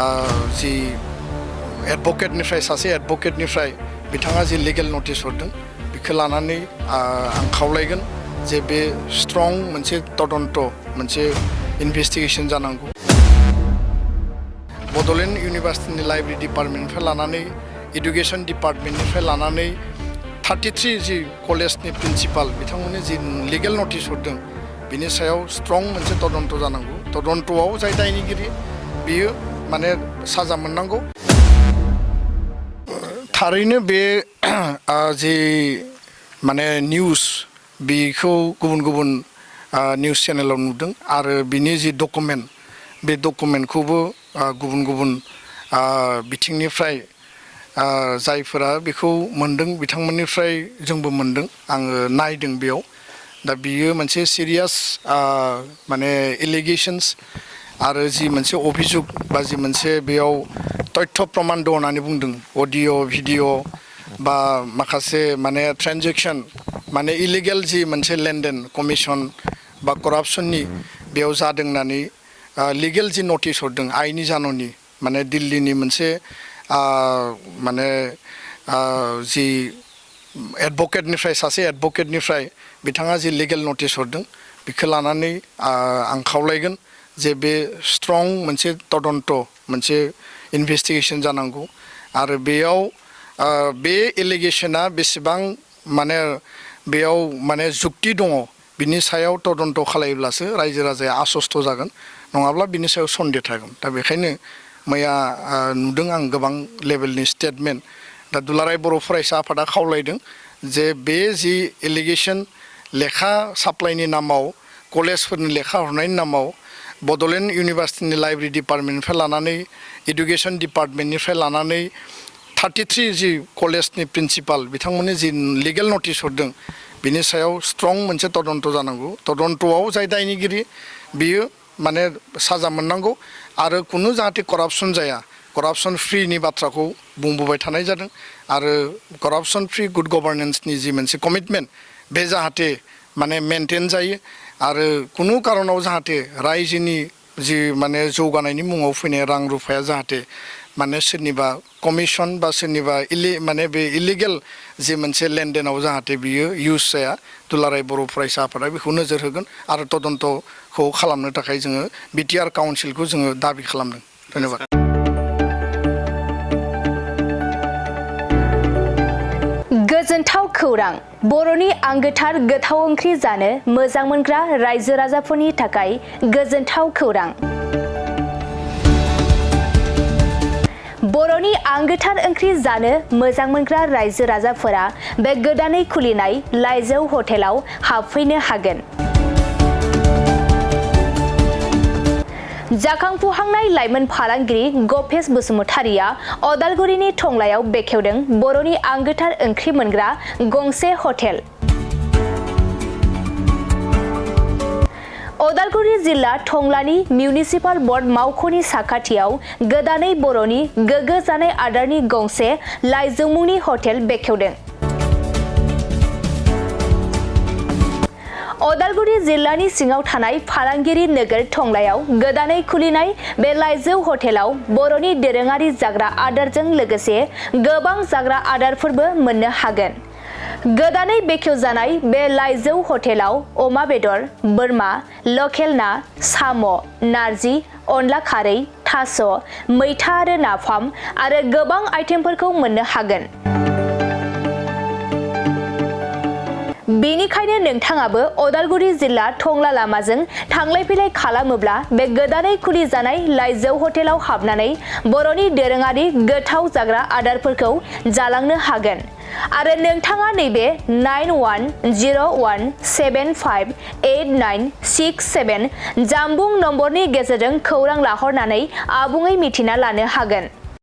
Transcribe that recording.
जि एडभकेटनिफ्राय सासे एडभकेटनिफ्राय बिथाङा जि legal notice हरदों बेखौ लानानै आं खावलायगोन जे बे स्ट्रं मोनसे तदन्त मोनसे इनभेस्टिगेशन जानांगौ। बड'लेण्ड इउनिभार्सिटिनि लाइब्रेरी डिपार्टमेन्टनिफ्राय लानानै एडुकेशन डिपार्टमेन्टनिफ्राय लानानै 33 जि कलेजनि प्रिन्सिपाल बिथांमोननि जि लिगेल नटिस हरदों बिनि सायाव स्ट्रं मोनसे तदन्त जानांगौ। तदन्तआव जाय दायनिगिरि बियो माने साजा मोननांगौ। थारैनो बे जि माने निउस बेखौ गुबुन गुबुन निउस चेनेलाव नुदों आरो बिनि जि डकुमेन्ट बे डकुमेन्टखौबो गुबुन गुबुन बिथिंनिफ्राय जायफोरा बेखौ मोनदों बिथांमोननिफ्राय जोंबो मोनदों। आङो नायदों बेयाव दा बियो मोनसे सिरियास माने एलिगेशन्स आरो जि मोनसे अभिजुग बा जि मोनसे बेयाव तथ्य प्रमाण दं होननानै बुंदों अडिअ' भिडिअ' बा माखासे माने ट्रेन्जेक्सन माने इलिगेल जि मोनसे लेनदेन कमिसन बा करापसननि बेयाव जादों होननानै लिगेल जि नटिस हरदों आइनि जाननि माने दिल्लीनि मोनसे माने जि एडभकेटनिफ्राय सासे एडभकेटनिफ्राय बिथाङा जि लिगेल नटिस हरदों बेखौ लानानै आं खावलायगोन जे बे स्ट्रं मोनसे तदन्त मोनसे इनभेस्टिगेशन जानांगौ आरो बेयाव बे एलिगेशना बेसेबां माने बेयाव माने जुक्ति दङ बिनि सायाव तदन्त खालायोब्लासो रायजो राजाया आश्वस्त जागोन नङाब्ला बिनि सायाव सन्देह थागोन। दा बेखायनो मैया नुदों आं गोबां लेभेलनि स्टेटमेन्ट दा दुलाराय बर' फरायसा आफादा खावलायदों जे बे जि एलिगेशन लेखा साप्लाइनि नामाव कलेजफोरनि लेखा हरनायनि नामाव बड'लेण्ड इउनिभार्सिटिनि लाइब्रेरी डिपार्टमेन्टनिफ्राय लानानै एडुकेशन डिपार्टमेन्टनिफ्राय लानानै 33 जि कलेजनि प्रिन्सिपाल बिथांमोननि जि लिगेल नटिस हरदों बिनि सायाव स्ट्रं मोनसे तदन्त जानांगौ। तदन्तआव जाय दायनिगिरि बियो माने साजा मोननांगौ आरो कुनु जाहाथे करापसन जाया करापसन फ्रीनि बाथ्राखौ बुंबोबाय थानाय जादों आरो करापसन फ्री गुड गभार्नेन्सनि जि मोनसे कमिटमेन्ट बे जाहाथे माने मेनटेन जायो आरो कुनु कारनाव जाहाथे रायजोनि जि माने जौगानायनि मुङाव फैनाय रां रुफाया जाहाथे माने सोरनिबा कमिसन बा सोरनिबा माने बे इलिगेल जि मोनसे लेनदेनाव जाहाथे बियो इउज जाया दुलाराय बर' फरायसा आफादा बेखौ नोजोर होगोन आरो तदन्तखौ खालामनो थाखाय जोङो बिटिआर काउन्सिलखौ जोङो दाबि खालामदों। धन्यबाद। गोजोनथाव खौरां बर'नि आंगोथार गोथाव ओंख्रि जानो मोजां मोनग्रा रायजो राजाफोरनि थाखाय गोजोनथाव खौरां। बर'नि आंगोथार ओंख्रि जानो मोजां मोनग्रा रायजो राजाफोरा बे गोदानै खुलिनाय लाइजौ हटेलाव हाबफैनो हागोन। जाखांफुहांनाय लाइमोन फालांगिरि गपेश बसुमतारिया अदालगुरिनि टंलायाव बेखेवदों बर'नि आंगोथार ओंख्रि मोनग्रा गंसे हटेल। अदालगुरि जिल्ला टंलानि मिउनिसिपाल बर्ड मावख'नि साखाथियाव गोदानै बर'नि गोग्गो जानाय आदारनि गंसे लाइजौ मुंनि हटेल बेखेवदों। अदालगुरि जिल्लानि सिङाव थानाय फालांगिरि नोगोर टंलायाव गोदानै खुलिनाय बे लाइजौ हटेलाव बर'नि दोरोङारि जाग्रा आदारजों लोगोसे गोबां जाग्रा आदारफोरबो मोननो हागोन। गोदानै बेखेवजानाय बे लाइजौ हटेलाव अमा बेदर, बोरमा, लकेल ना, साम', नारजि, अनला खारै, थास', मैथा आरो नाफाम आरो गोबां आइटेमफोरखौ मोननो हागोन। बेनिखायनो नोंथाङाबो अदालगुरि जिल्ला टंला लामाजों थांलाय फैलाय खालामोब्ला बे गोदानै खुलिजानाय लाइजौ हटेलाव हाबनानै बर'नि दोरोङारि गोथाव जाग्रा आदारफोरखौ जालांनो हागोन आरो नोंथाङा नैबे 9101758967 जानबुं नम्बरनि गेजेरजों खौरां लाहरनानै आबुङै मिथिना लानो हागोन।